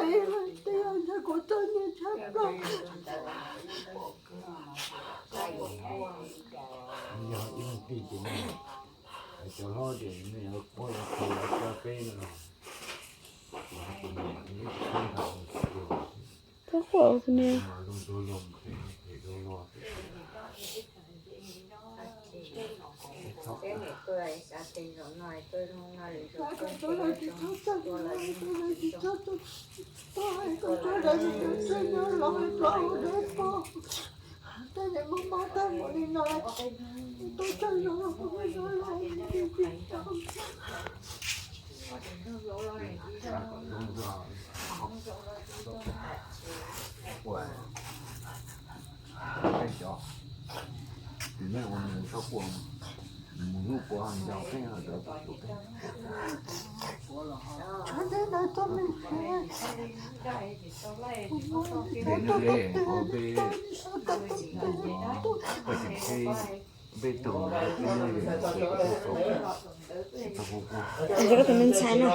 Tej yog ntshai kuv txog nyiaj tshaj plaws. Yog ib leeg tij ces cov hlob ces nws yuav quaj los thaum cov peb no. Koj quaj ua kuv niam. Ntawd koj tus me ntxhais no.